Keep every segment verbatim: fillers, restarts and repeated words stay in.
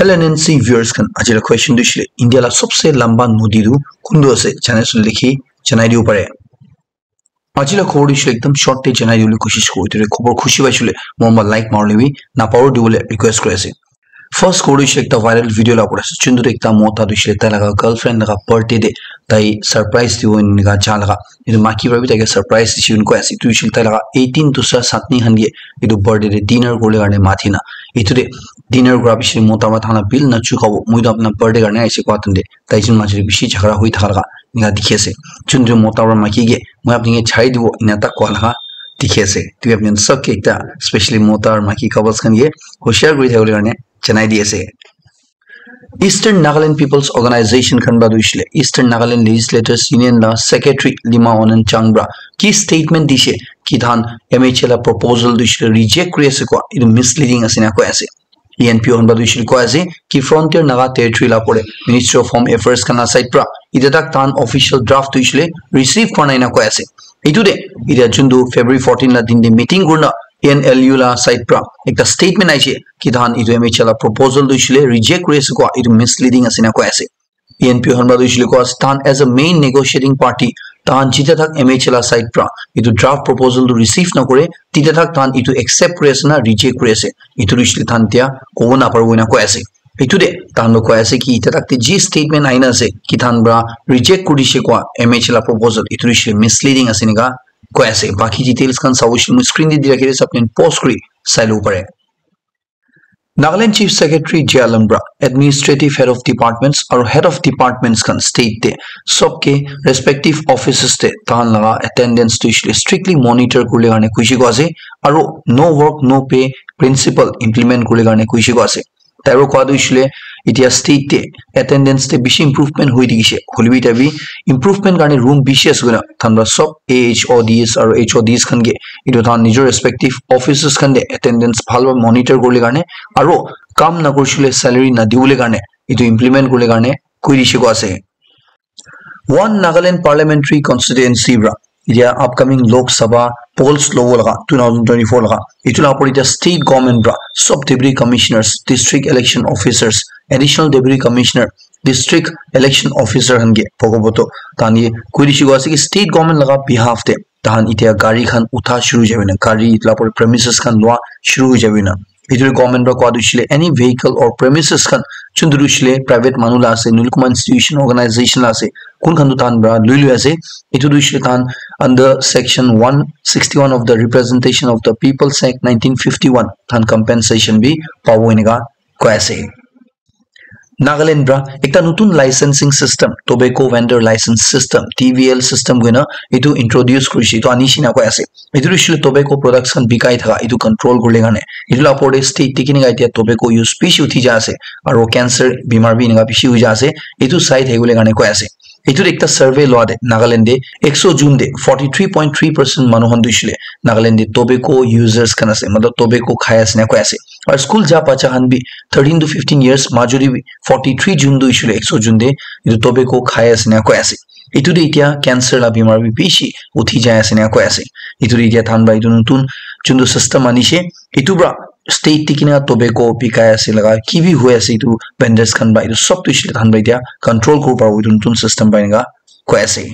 L N N C viewers khan, aji la question tu shile, India la sabse lamba nodi tu kuntu ase, channel sun likhi janai dibo pare. Aji la khobor tu shile ekdam short te janai dibole koshish koro, etu khobor khushi paishe le, mor ma like marle bi napao dibole request kuri ase. First khobor tu shile ekta viral video la pore ase, chuntu ekta mota tu shile tai laga girlfriend laga birthday te tai surprise dibo enika ja laga, etu maki para bi tai ke surprise dise enika ase. Etu shile tai laga eighteen dusra satni khan ke etu birthday te dinner kuribole karne mati na, etu te dinner kura piche mota para thana bill na chukabo, moi tu apna birthday karne aise koa time te tai jun maji bishi jhagara hoi thaka laga enika dikhi ase. Chuntu mota para maki ke moi apni ke chai dibo ena ta koa laga dikhi ase. Tu apni sab ke ekta, specially mota aru maki couples khan ke hoshiar kuri thakibole karne janai di ase. Eastern Nagaland People's Organization khan para tu hoishe le Eastern Nagaland Legislators Union la secretary Lima Onan Chang para ki statement dishe ki than M H A la proposal tu hoishe le reject kuri ase koa, etu misleading ase na koi ase. E N P O khan para tu hoishe le koi ase ki Frontier Naga Territory la pore Ministry of Home Affairs khan la side para etia tak than official draft tu hoishe le receive kora nai na koi ase. Etu te etia juntu February fourteen la din te meeting kurina N L U la side pra ekta statement aishe ki tahan etu M H A la proposal tu hoishe le reject kuri ase koa, etu misleading ase na koi ase. E N P O khan pra tu hoishe le koa ase tahan as a main negotiating party tahan jitya thak M H A la side pra etu draft proposal tu receive nakore, titya thak tahan etu accept kuri ase na reject kuri ase, etu tu hoishe le tahan tia kobo naparibo ena koi ase. Etu te tahan toh koi ase ki etia tak te ji statement ahina ase ki tahan pra reject kuri dishe koa M H A la proposal, etu tu hoishe le misleading ase enika koi ase. Baki details khan sabo hoishe le moi screen te di rakhi ase, apni khan pause kuri sai lobo pare. Nagaland Chief Secretary J Alam pra administrative head of departments aru head of departments khan state te sob ke respective offices te tahan laga attendance tu hoishe le strictly monitor kuribole karne koishe koa ase, aru no work no pay principle implement kuribole karne koishe koa ase. Tai pra koa tu hoishe le etia state te attendance te bishi improvement hoi thakishe, hoile bi tai bi improvement karne room bishi ase koina tahan pra sob A H O Ds aru H O Ds khan ke etu tahan nijor respective offices khan te attendance bhal pra monitor kuribole karne aru kam nakurishe le salary nadibole karne etu implement kuribole karne koi dishe koa ase. One Nagaland Parliamentary Constituency pra etia upcoming Lok Sabha polls lobo laga two thousand twenty-four laga, etu la opor etia state government pra sob deputy commissioners, district election officers, additional deputy commissioner, district election officer khan ke bhogoboto tahan ke koi dishe koa ase ki state government laga behalf te tahan etia gari khan utha shuru jai na, gari etu la opor premises khan lua shuru jai na. Etu government pra koa tu hoishe le any vehicle or premises khan chuntu tu hoishe le private manu la ase, nulukuma institution, organization la ase, kun khan tu tahan pra lui lui ase, etu tu hoishe le tahan under section one sixty-one of the Representation of the People's Act nineteen fifty-one tahan compensation bi pabo enika koi ase. Nagaland pra ekta notun licensing system, tobacco vendor license system, T V L system koina etu introduce kurishe, etu anishe na koi ase. Etu tu hoishe le tobacco products khan bikai thaka etu control kuribole karne. Etu la opor te state te kenika etia tobacco use bishi uthi jai ase, aru cancer bimar bi enika bishi hoi jai ase, etu sai thakibole karne koi ase. Etu te ekta survey lua te Nagaland te ekso jun te forty three point three percent manu khan tu hoishe le Nagaland te tobacco users khan ase, matlab tobacco khai ase na koi ase. Aru school ja bacha khan bi thirteen to fifteen years majuri bi forty three jun tu hoishe le ekso jun te etu tobacco khai ase na koi ase. Etu te etia cancer la bimar bi bishi uthi jai ase na koi ase. Etu te etia tahan pra etu notun juntu system anishe, etu pra state te kenika tobacco bikai ase laga ki bi hoi ase etu vendors khan pra etu sob tu hoishe le tahan pra etia control kuribo paribo etu notun system pra enika koi ase.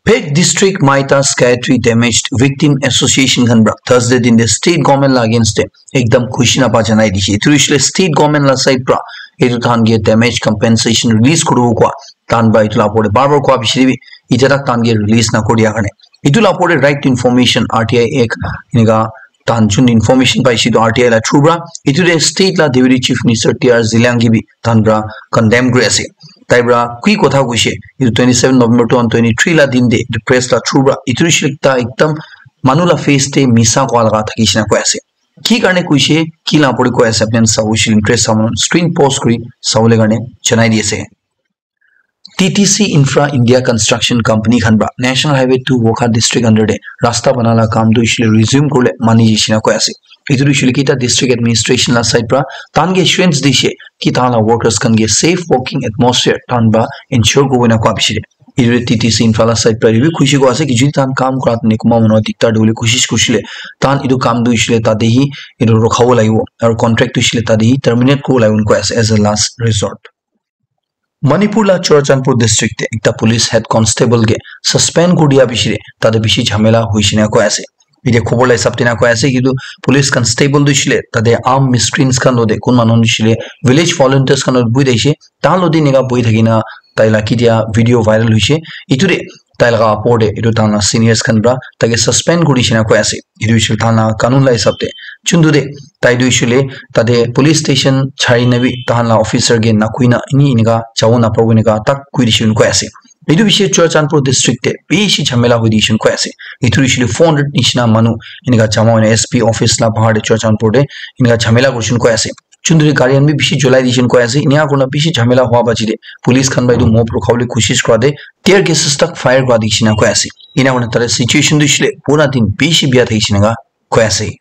Phek District Maita Skytree Damaged Victim Association khan pra Thursday din te state government la against te ekdam khushi napa janai dishe. Etu hoishe le state government la side pra etu tahan ke damage compensation release kuribo koa tahan pra etu la opor te bar bar koa piche te bi etia tak tahan ke release nakuri dia karne. Etu la opor te right to information, R T I Act enika tahan jun information paishe etu R T I la through pra, etu te state la Deputy Chief Minister T R Zeliang ke bi tahan pra condemn kuri ase. Tai pra ki kotha koishe, etu twenty seven November two thousand twenty three la din te etu press la through pra, etu hoishe le ekta ekdam manu la face te misa koa laga thakishe na koi ase. Ki karne koishe, ki la opor te koi ase, apni khan sabo hoishe le interest sabo screen pause kuri sabole karne janai di ase. T T C Infra India Construction Company khan pra National Highway two Wokha district under te rasta bana la kam tu hoishe le resume kuribole mani dishe na koi ase. Etu tu hoishe le kita district administration la side pra tahan ke assurance dishe ki tahan la workers khan ke safe working atmosphere tahan pra ensure kuribo ena koa piche te Etu T T C Imphal la side para bi khushi koi ase ki jodi tahan kam kura tene kunba manu diktar dibole koshish kurisile, tahan etu kam tu hoisile tate hi etu rokhabo lagibo, aru contract tu hoisile tate hi terminate kuribo lagibo koi ase as a last resort. Manipur la Churachandpur district te ekta police head constable ke suspend kuri dia bishi te tate bishi jhamela hoishe na koi ase. Etia khobor la hisab te na koi ase ki etu police constable tu hoisile tate armed miscreants khan logote kun manu hoisile village volunteers khan logote buhi thakishe, tahan logote enika buhi thaki na tai la ketia video viral hoishe, etu te tai laga opor te etu tahan la seniors khan para taike suspend kuri dishina koi ase. Etu hoishe tahan la kanun la hisab te. Chuntu te tai tu hoishe le tate police station chari na bi tahan la officer ke nakoi na eni enika jabo napabo enika tak koi dishe koi ase. Etu bishi Churachandpur district te bishi jhamela hoi dishe koi ase. Etu hoishe le four hundred nishina manu enika jama hoina S P office la bahar te Churachandpur te enika jhamela kurishe koi ase. Chunduri gari khan bi bishi cholai dishe koi ase. Enika kurina bishi jhamela hua baji te police khan para etu mob rukhabole koshish kura te tear gases tak fire kura dikhi na koi ase. Enika kurina tate situation tu hoishe le pura din bishi bia thakishe enika koi ase.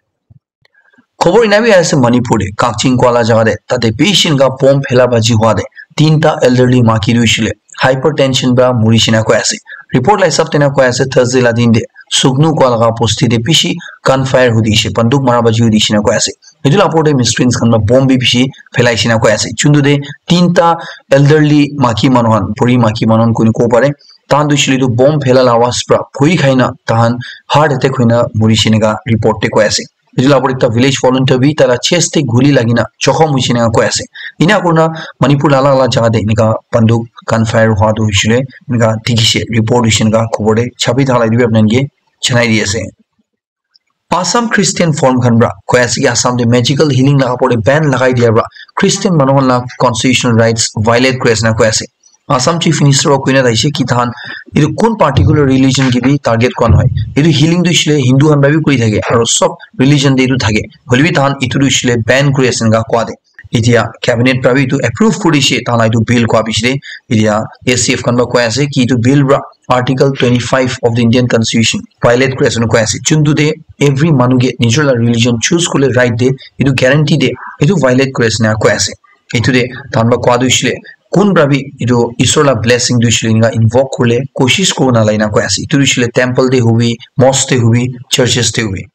Khobor ena bi ase Manipur te, Kakching koi la jaga te, tate bishi enika bomb phela baji hua te, tinta elderly maiki tu hoishe le hypertension para muri shina koi ase. Report la hisab te na koi ase, Thursday la din te, Sugnu koi laga bosti te bishi gunfire hoi dishe, banduk mara baji hoi dishe na koi ase. Etu la opor te miscreants khan para bomb bi bishi phelai shina koi ase. Chuntu te tinta elderly maiki manu khan, buri maiki manu khan koi na kobo pare, tahan tu hoishe le etu bomb phela la awaz para bhoi khai na tahan heart attack hoi na muri shina ka report te koi ase. Etu la opor te ekta village volunteer bi tai la chest te guli lagi na jokhom hoishe enika koi ase. Ena kurina Manipur la alak alak jaga te enika banduk gunfire hua tu hoishe le enika dikhishe, report hoishe enika khobor te chapi thaka la etu bi apni khan ke janai di ase. Assam Christian Forum khan para koi ase ki Assam te magical healing laga opor te ban lagai dia para Christian manu khan la constitutional rights violate kuri ase na koi ase. Assam Chief Minister para koina thaishe ki tahan etu kun particular religion ke bi target kura nohoi. Etu healing tu hoishe le Hindu khan para bi kuri thake, aru sob religion te etu thake. Hoile bi tahan etu tu hoishe le ban kuri ase enika koa te. Etia cabinet para bi etu approve kuri dishe, tahan la etu bill koa bishi te. Etia A C F khan para koi ase ki etu bill para Article twenty-five of the Indian Constitution violate kuri ase na koi ase. Chuntu te every manu ke nijor la religion choose kuribole right de, etu guarantee de, etu violate kuri ase na koi ase. Etu te tahan para koa tu hoishe le kun para bi etu Isor la blessing tu hoishe le enika invoke kuribole koshish kuribo nalage na koi ase. Etu tu hoishe le temple te hobi, mosque te hobi, churches te hobi.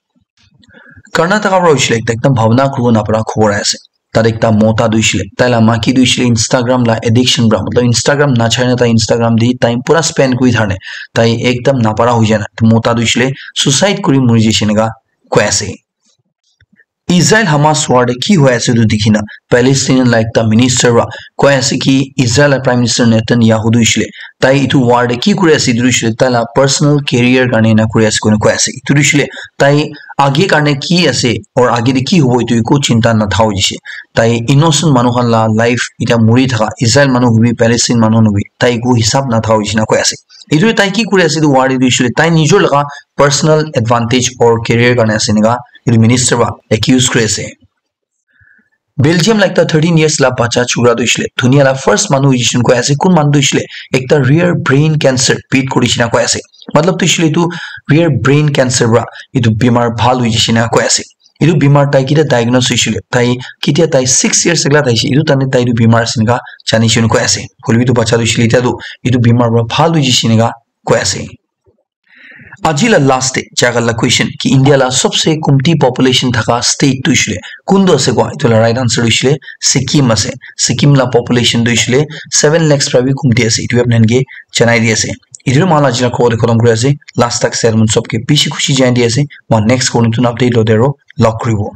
Karnataka para hoishe le ekta ekdam bhabna kuribo napara khobor ahi ase. Tate ekta mota tu hoishe le, tai la maiki tu hoishe le Instagram la addiction para, matlab Instagram nachai na tai Instagram te time pura spend kuri thare, tai ekdam napara hoi jai na, etu mota tu hoishe le suicide kuri muri jaise enika koi ase. Israel Hamas war te ki hoi ase etu dikhi na Palestinian la ekta minister para koi ase ki Israel la Prime Minister Netanyahu tu hoishe le tai etu war te ki kuri ase etu hoishe le tai la personal career karne ena kuri ase koina koi ase. Etu hoishe le tai age karne ki ase or age te ki hobo etu eku chinta natha hoishe. Tai innocent manu khan la life eta muri thaka Israel manu hobi Palestine manu hobi tai eku hisab natha hoishe na koi ase. Etu tai ki kuri ase etu war te hoishe le tai nijor laga personal advantage or career karne ase enika etu minister para accuse kuri ase. Belgium la ekta thirteen years la bacha chura tu hoishe le dunia la first manu hoishe koi ase. Kun manu tu hoishe le ekta rare brain cancer beat kuri shina koi ase. Matlab tu hoishe le etu rare brain cancer para etu bimar bhal hoi jaise na koi ase. Etu bimar tai ketia diagnose hoishe le, tai ketia tai six years ekla thaishe, etu time te tai etu bimar ase enika jani shina koi ase. Hoile bi etu bacha tu hoishe le etia tu etu bimar para bhal hoi jaise enika koi ase. Aji la last te jaga la question ki India la sabse kumti population thaka state tu hoishe le kuntu ase koa? Etu la right answer hoishe le Sikkim ase. Sikkim la population tu hoishe le seven lakhs para bi kumti ase. Etu apni khan ke janai di ase. Etu moi la aji la khobor te khatam kuri ase. Last tak sermon sob ke bishi khushi janai di ase. Moi next khobor notun update logote aro log kuribo.